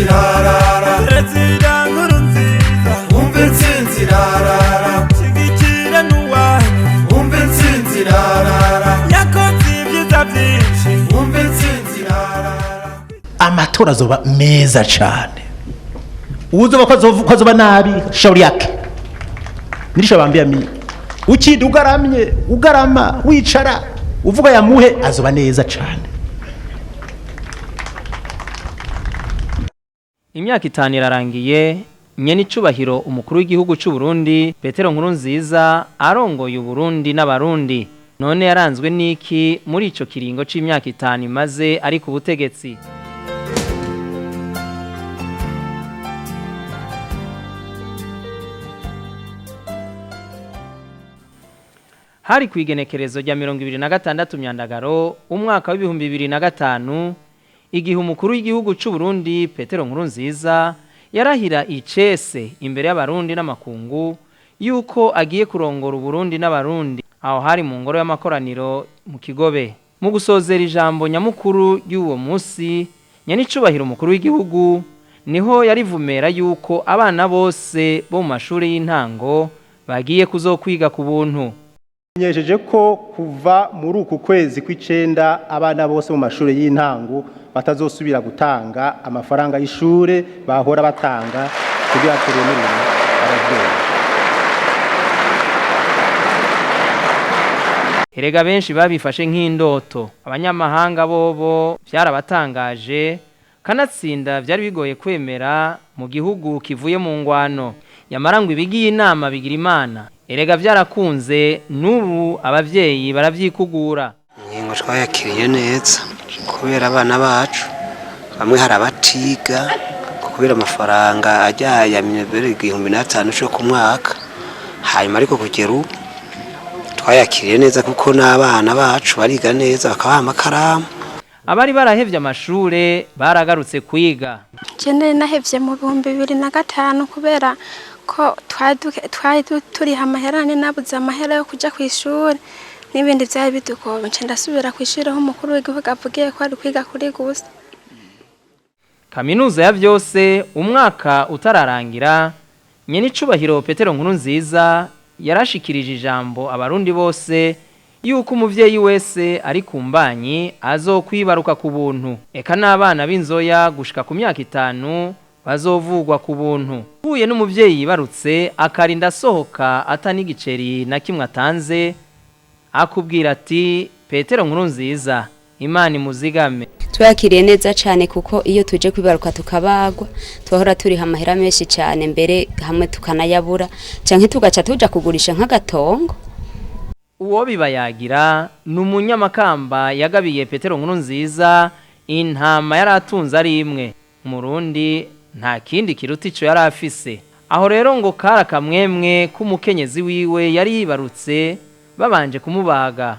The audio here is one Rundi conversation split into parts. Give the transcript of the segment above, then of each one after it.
Intsinzi irarara. Perezida Nkurunziza, Umva intsinzi irarara. Shigikira n'uwanyu. Umva intsinzi irarara. Yakoze ibyiza byinshi. Umva intsinzi irarara. Amatora azoba meza cane. Uwuzoba ko azoba nabi, shauri yake. Nilishabambia mimi, ukindi ugaramye, ugarama, wicara uvuga yamuhe, azoba neza cane. Imyaka 5 irarangiye nyene icubahiro umukuru w'igihugu c'u Burundi Petero Nkurunziza arongoye Uburundi n'abarundi. None yaranzwe n'iki muri ico kiringo c'imyaka 5 imaze ari ku butegetsi? Hari kwigenekerezo rya 26 Myandagaro umwaka w'2005, igihe umukuru w'igihugu c'u Burundi Petero Nkurunziza yarahira icese imbere y'abarundi n'amakungu yuko agiye kurongora Uburundi n'abarundi. Aho hari mu ngoro y'amakoraniro mu Kigobe. Mu gusozera ijambo nyamukuru y'uwo musi, nyenicubahiro umukuru w'igihugu niho yarivumera yuko abana bose bo mu mashuri y'intango bagiye kuzokwiga ku buntu. Menyesheje ko kuva muri uku kwezi kw'icenda abana bose mu mashuri y'intango batazosubira gutanga amafaranga y'ishure bahora batanga kugira turemerere abavyeyi. Erega benshi babifashe nk'indoto. Abanyamahanga bobo byarabatangaje, kanatsinda byari bigoye kwemera mu gihugu kivuye mu ngwano. Yamara ngo ibigiye inama bigira Imana. Erega byarakunze, n'ubu abavyeyi baravyikugura. Ingingo twayakiriye neza kubera abana bacu bamwe hari abatiga kubera amafaranga ajya ya minebere 1500 cyo ku mwaka. Hanyuma ariko kugera ubu twayakiriye neza kuko n'abana bacu bariga neza, bakabaha amakaramu. Abari barahevye amashure baragarutse kwiga. Je nari nahevye mu 2005 kubera ko twari turiha amahera, nari nabuze amahera yo kuja kw'ishure n'ibindi vyari bidugoye. Nca ndasubira kw'ishure aho umukuru w'igihugu avugiye ko ari kwiga kuri gusa. Kaminuza ya vyose umwaka utararangira, nyenicubahiro Petero Nkurunziza yarashikirije ijambo abarundi bose yuko umuvyeyi wese ari ku mbanyi azokwibaruka ku buntu, eka n'abana b'inzoya gushika ku myaka 5 bazovugwa ku buntu. Uhuye n'umuvyeyi yibarutse akarinda asohoka atanigiceri na kimwe atanze, akubwira ati Petero Nkurunziza, Imana imuzigame. Twakiriye neza cyane kuko iyo tuje kwibaruka tukabagwa twahora turiha amahera menshi cyane, mbere hamwe tukanayabura canke tugaca tuja kugurisha nk'agatongo. Uwo bibayagira ni umunyamakamba yagabiye Petero Nkurunziza intama yari atunze ari imwe. Murundi nta kindi kiruta ico yari afise. Aho rero ngo kara kamwemwe k'umukenyezi wiwe yari yibarutse babanje kumubaga,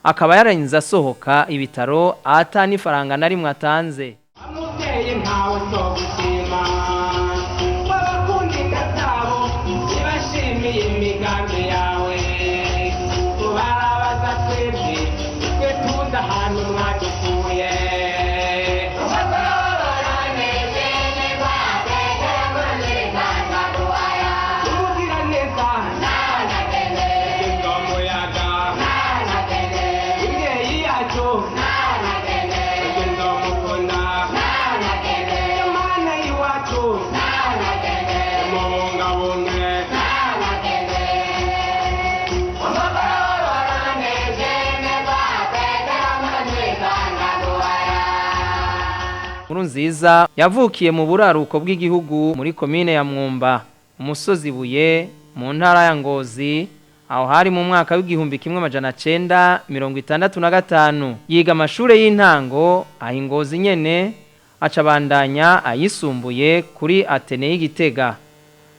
akaba yarinze asohoka ibitaro ata n'ifaranga na rimwe atanze. Umubyeyi ntawe uzogushima, w'abakunda igatabo ntibashimiye imigambi yawe. Barabaza twebwe twe tuzi ahantu mwadukuye. Umugiraneza umuyaga imbyeyi yacu nzomukunda Imana y'iwacu mubungabunge. Nkurunziza yavukiye mu buraruko bw'igihugu muri komine ya Mwumba, umusozi Buye, mu ntara ya Ngozi. Aho hari mu mwaka w'1965. Yiga amashure y'intango aho Ngozi nyene, acabandanya ayisumbuye kuri Atene y'Igitega.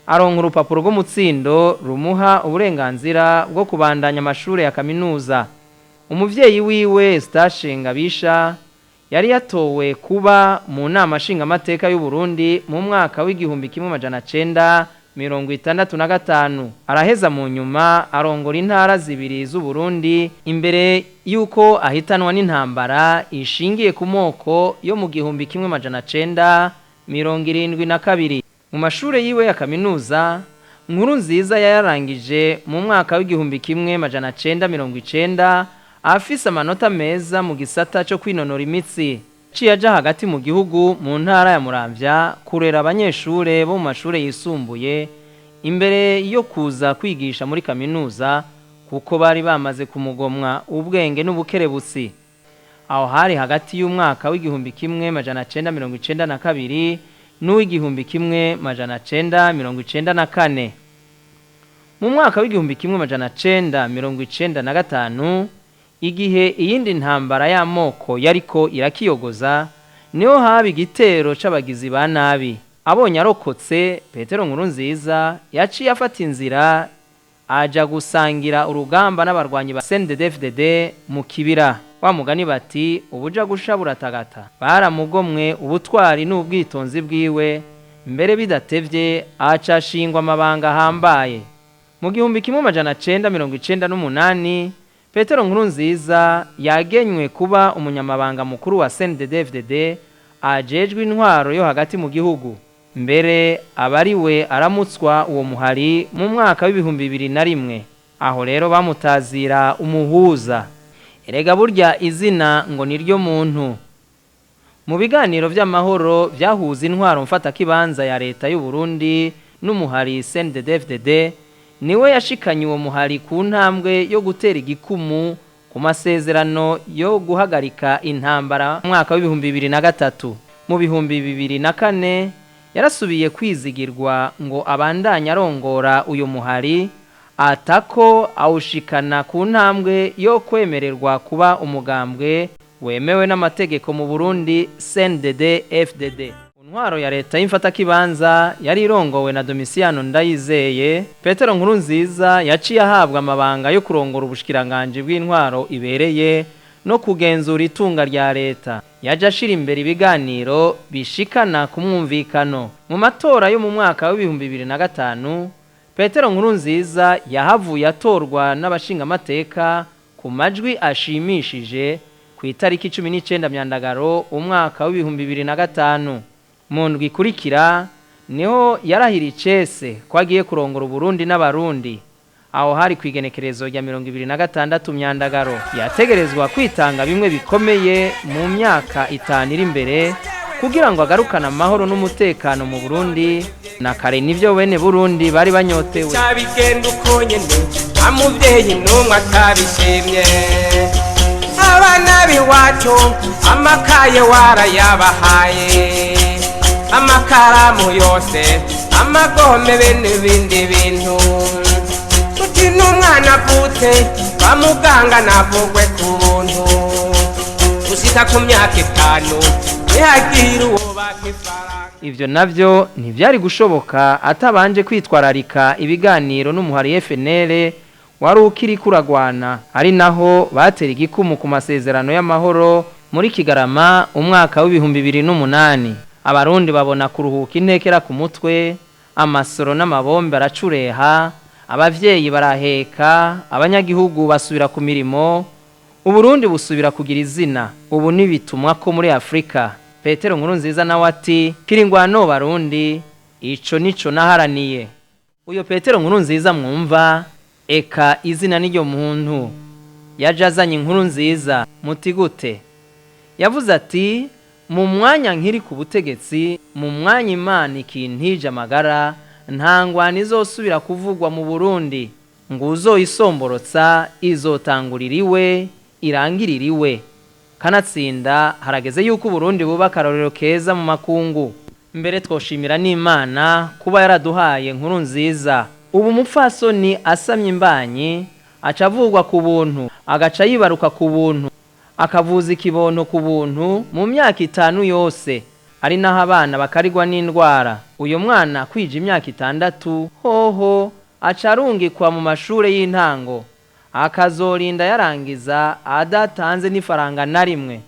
Aronka urupapuro rw'umutsindo rumuha uburenganzira bwo kubandanya amashure ya kaminuza. Umuvyeyi wiwe Eustache Ngabisha yari yatowe kuba mu nama nshingamateka y'u Burundi mu mwaka w'1965. Araheza mu nyuma arongora intara zibiri z'u Burundi imbere yuko ahitanwa n'intambara ishingiye ku moko yo mu 1994. 72. Mu mashure yiwe ya kaminuza, Nkurunziza yayarangije mu mwaka w'1990 afise amanota meza mu gisata cyo kwinonora imitsi. Ciye aja hagati mu gihugu mu ntara ya Muramvya kurera abanyeshure bo mu mashure yisumbuye imbere yo kuza kwigisha muri kaminuza, kuko bari bamaze kumugomwa ubwenge n'ubukerebutsi. Aho hari hagati y'umwaka w'1992 n'uw'igihumbi 1994. Mu mwaka w'1995, igihe iyindi ntambara y'amoko yariko irakiyogoza, niho haba igitero c'abagizi ba nabi. Abonye arokotse, Petero Nkurunziza yaciye afata inzira aja gusangira urugamba n'abarwanyi ba CNDD-FDD mu kibira. Wa mugani bati ubuja gusha buratagata. Baramugomwe ubutwari n'ubwitonzi bwiwe, mbere bidatevye aca ashingwa amabanga ahambaye. Mu 1998, Petero Nkurunziza yagenywe kuba umunyamabanga mukuru wa CNDD-FDD ajejwe intwaro yo hagati mu gihugu. Mbere abariwe aramutswa uwo muhari mu mwaka w'2001. Aho rero bamutazira umuhuza. Erega burya izina ngo niryo muntu. Mu biganiro vy'amahoro vyahuza intwaro mfatakibanza ya leta y'u Burundi n'umuhari CNDD-FDD, niwe yashikanye uwo muhari ku ntambwe yo gutera igikumu ku masezerano yo guhagarika intambara mu mwaka w'2003. Mu 2004 yarasubiye kwizigirwa ngo abandanye arongora uyu muhari, atako awushikana ku ntambwe yo kwemererwa kuba umugambwe wemewe n'amategeko mu Burundi, CNDD-FDD. Intwaro ya leta y'imfatakibanza yari irongowe na Domitiano Ndayizeye. Petero Nkurunziza yaciye ahabwa amabanga yo kurongora ubushikiranganje bw'intwaro ibereye no kugenzura itunga rya leta. Yaje ashira imbere ibiganiro bishikana ku mwumvikano. Mu matora yo mu mwaka w'2005, Petero Nkurunziza yahavuye atorwa n'abashingamateka ku majwi ashimishije ku itariki 19 Myandagaro umwaka w'2005. Mu ndwi ikurikira niho yarahira icese ko agiye kurongora Uburundi n'Abarundi. Aho hari ku igenekerezo rya 26 Myandagaro. Yategerezwa kwitanga bimwe bikomeye mu myaka 5 iri imbere kugira ngo agarukane amahoro n'umutekano mu Burundi, na kare nivyo bene Burundi bari banyotewe. Cyabigenda uko nyene, amuvyeyi n'umwe atabishimye. Abana b'iwacu amakaye warayabahaye, amakaramu yose, amagome be n'ibindi bintu. Uti n'umwana avutse kwa muganga navugwe ku buntu, gushika ku myaka 5 ntihagire uwo baka ifaranga. Ivyo navyo ntivyari gushoboka atabanje kwitwararika ibiganiro n'umuhari FNL wari ukiri kuragwana, ari naho batera igikumu ku masezerano y'amahoro muri Kigarama umwaka w'2008. Abarundi babona kuruhuka intekera ku mutwe, amasoro n'amabombe aracureha, abavyeyi baraheka, abanyagihugu basubira ku mirimo, Uburundi busubira kugira izina. Ubu nibitumwa ko muri Afrika. Petero Nkurunziza nawe ati kiringwano Barundi, ico nico naharaniye. Uyo Petero Nkurunziza mwumva, eka izina n'iryo muntu yaje azanye inkuru nziza. Muti gute? Yavuze ati mu mwanya nkiri ku butegetsi, mu mwanya Imana ikintije amagara, nta ngwano izosubira kuvugwa mu Burundi, ngo uzoyisomborotsa izotangurira iwe irangirira iwe. Kanatsinda harageze yuko Uburundi buba akarorero keza mu makungu. Mbere twoshimira n'Imana kuba yaraduhaye inkuru nziza. Ubu umupfasoni asamye imbanyi aca avugwa ku buntu, agaca yibaruka ku buntu, akavuza ikibono ku buntu mu myaka 5 yose, ari naho abana bakarigwa n'indwara. Uyo mwana kwija imyaka 6 hoho aca arungikwa mu mashure y'intango, akazorinda yarangiza adatanze n'ifaranga na rimwe.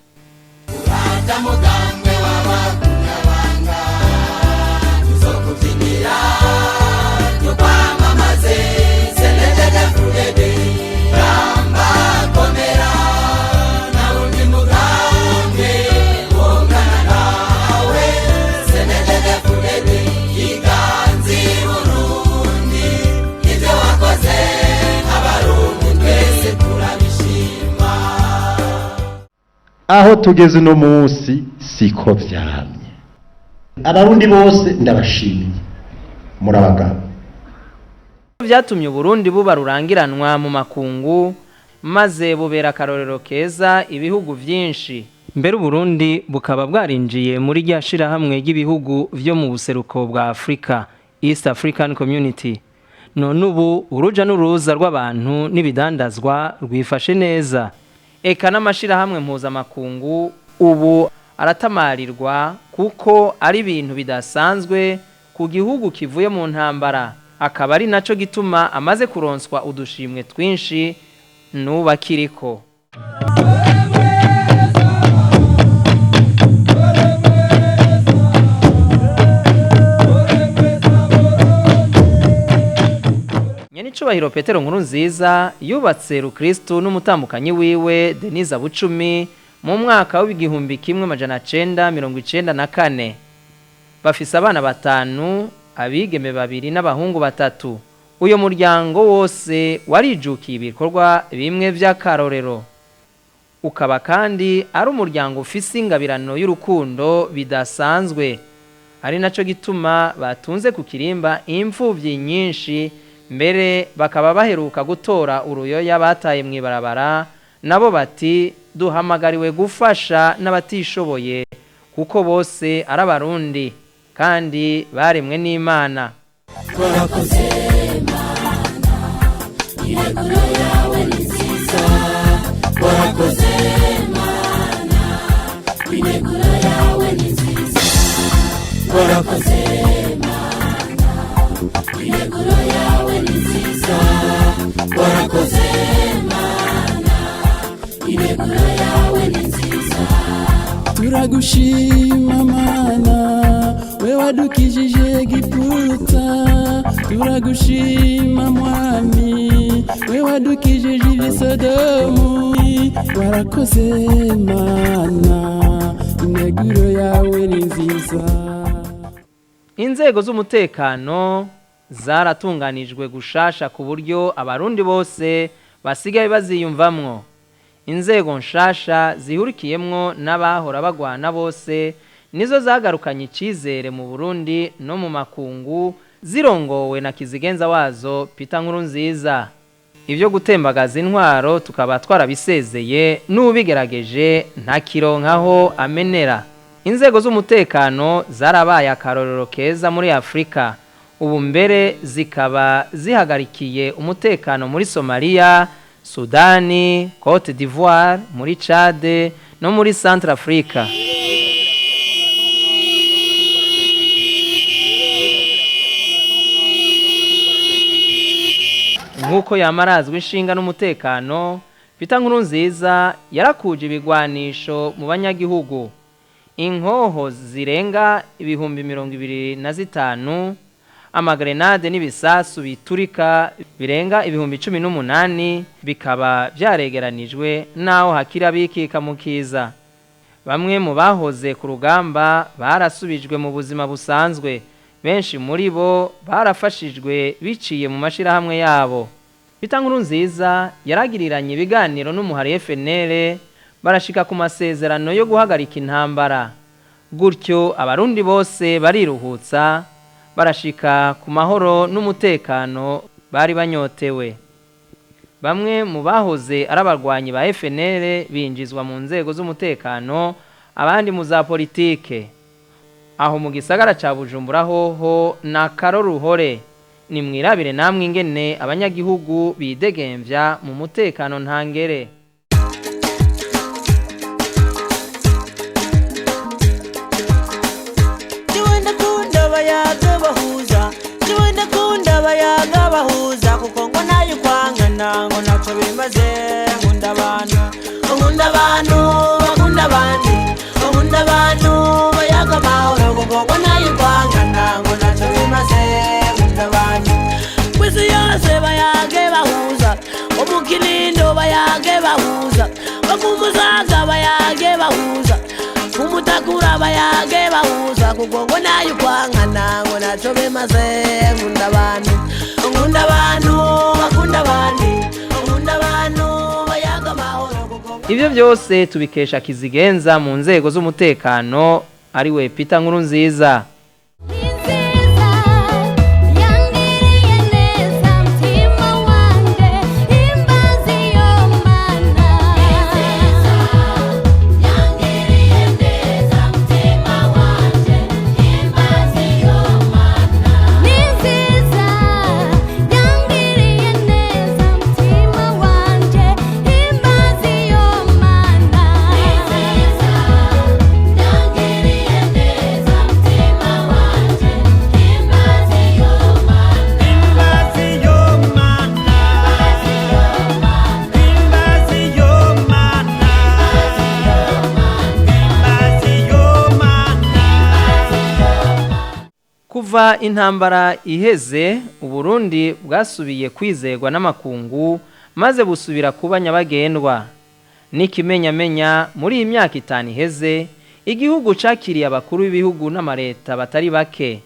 Aho tugeze uno munsi siko vyamye. Abarundi bose ndabashimiye, muri abagabo. Byatumye Uburundi buba rurangiranwa mu makungu, maze bubera akarorero keza ibihugu byinshi. Mbere Uburundi bukaba bwarinjiye muri rya shirahamwe ry'ibihugu vyo mu buseruko bwa Afrika, East African Community. None ubu uruja n'uruza rw'abantu n'ibidandazwa rwifashe neza, eka n'amashirahamwe mpuzamakungu ubu aratamarirwa kuko ari ibintu bidasanzwe ku gihugu kivuye mu ntambara, akaba ari naco gituma amaze kuronswa udushimwe twinshi n'ubakiriko. Nyenicubahiro Petero Nkurunziza yubatse Rukristo n'umutambukanyi wiwe Denise Bucumi mu mwaka w'1994. Bafise abana batanu, abigeme babiri n'abahungu batatu. Uyo muryango wose warijukiye ibikorwa bimwe vy'akarorero, ukaba kandi ari umuryango ufise ingabirano y'urukundo bidasanzwe, ari naco gituma batunze ku kirimba imfuvyi nyinshi, mbere bakaba baheruka gutora uruyoya bataye mw'ibarabara. Nabo bati duhamagariwe gufasha n'abatishoboye kuko bose ari Abarundi kandi baremwe n'Imana. Warakoze Mana, ineguro yawe ni nziza. Warakoze Mana, ineguro yawe ni nziza. Warakoze Mana, ineguro yawe ni nziza. Warakoze Mana, ineguro yawe ni nziza. Turagushima Mana, we wadukijije Egiputa. Turagushima Mwami, we wadukijije ibisodomu. Warakoze Mana, ineguro yawe ni nziza. Inzego z'umutekano zaratunganijwe gushasha ku buryo Abarundi bose basigaye baziyumvamwo. Inzego nshasha zihurikiyemwo n'abahora bagwana bose nizo zagarukanye icizere mu Burundi no mu makungu, zirongowe na kizigenza wazo Peter Nkurunziza. Ibyo gutembagaza intwaro tukaba twarabisezeye, n'ubigerageje ntakironkaho amenera. Inzego z'umutekano zarabaye akarorero keza muri Afrika, ubu mbere zikaba zihagarikiye umutekano muri Somalia, Sudani, Cote d'Ivoire, muri Chad no muri Centrafrica. Nk'uko yamarazwe inshinga n'umutekano, Peter Nkurunziza yarakuje ibigwanisho mu banyagihugu. Inkoho zirenga 25,000, amagrenade n'ibisasu biturika birenga 18,000 bikaba byaregeranijwe naho hakira bikika mu kiza. Bamwe mu bahoze ku rugamba barasubijwe mu buzima busanzwe, benshi muri bo barafashijwe biciye mu mashirahamwe yabo. Peter Nkurunziza yaragiriranye ibiganiro n'umuhari FNL, barashika ku masezerano yo guhagarika intambara. Gutyo Abarundi bose bariruhutsa, barashika ku mahoro n'umutekano bari banyotewe. Bamwe mu bahoze ari abarwanyi ba FNL binjizwa mu nzego z'umutekano, abandi mu za politike. Aho mu gisagara ca Bujumbura hoho na karoruhore. Nimwirabire namwe ingene abanyagihugu bidegemvya mu mutekano ntangere. Kuko ngo nayo kwangana ngo naco bimaze. Nkunda abantu, nkunda abantu bakunda abandi, nkunda abantu bayaga amahoro. Kuko ngo nayo kwangana ngo naco bimaze. Nkunda abantu kwisi yose bayage bahuza, mu Kinindo bayage bahuza, bakumuzaga bayage bahuza, kumutakura bayage bahuza. Kuko ngo nayo kwangana ngo naco bimaze. Nkunda abantu, nkunda abantu bakunda abandi, nkunda abantu bayaga amahoro. Ibyo byose tubikesha kizigenza mu nzego z'umutekano ariwe Peter Nkurunziza. Kuva intambara iheze, Uburundi bwasubiye kwizerwa n'amakungu maze busubira kuba nyabagendwa. N'ikimenyamenya muri iyi myaka 5 iheze, igihugu cakiriye abakuru b'ibihugu n'amareta batari bake.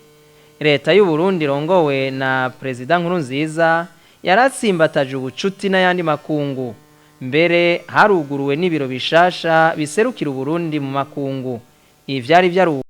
Leta y'u Burundi rongowe na Perezida Nkurunziza yaratsimbataje ubucuti n'ayandi makungu. Mbere haruguruwe n'ibiro bishasha biserukira Uburundi mu makungu. Ivyari vyaru